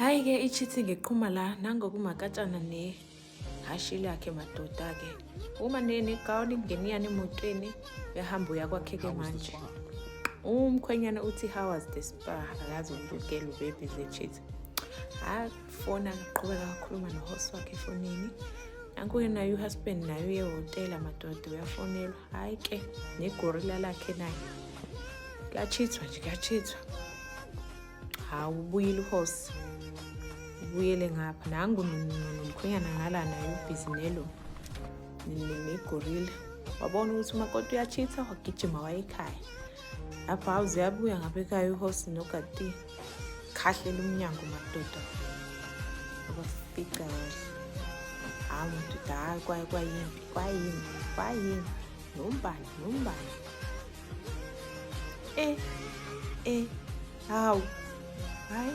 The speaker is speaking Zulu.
Hhayi-ke i-cheating iqhuma la nangokumakatshana nehashi lakhe madoda-ke. Uma negawuni kungeniyana emotweni uyahamba uya kwakhe-ke manje. Umkhwenyana uthi how was the spa? Akazi ukuthi ugirl ubebhizi echeat. Afona aqhubeka akhuluma nohosi wakhe efonini. Nanku-ke naye uhusband naye uye ehhotela madoda uyafonelwa. Hhayi-ke negorila lakhe naye. Kuyachithwa nje kuyachithwa. Hawu ubuyile uhosi. Ubuyele ngapha nangu nomkhwenyana ngala naye ubhizi nelo negorila. Wabona ukuthi umakoti uyachitha wagijima waya ekhaya. Lapho hawu ziyabuya ngapha ekhaya uhosi nogati. Khahlela umnyango madoda. Abafica kahle. Hawu madoda hayi kwaye kwayimpi kwayimpi kwayimpi nombani nombani. Eh eh hawu hayi.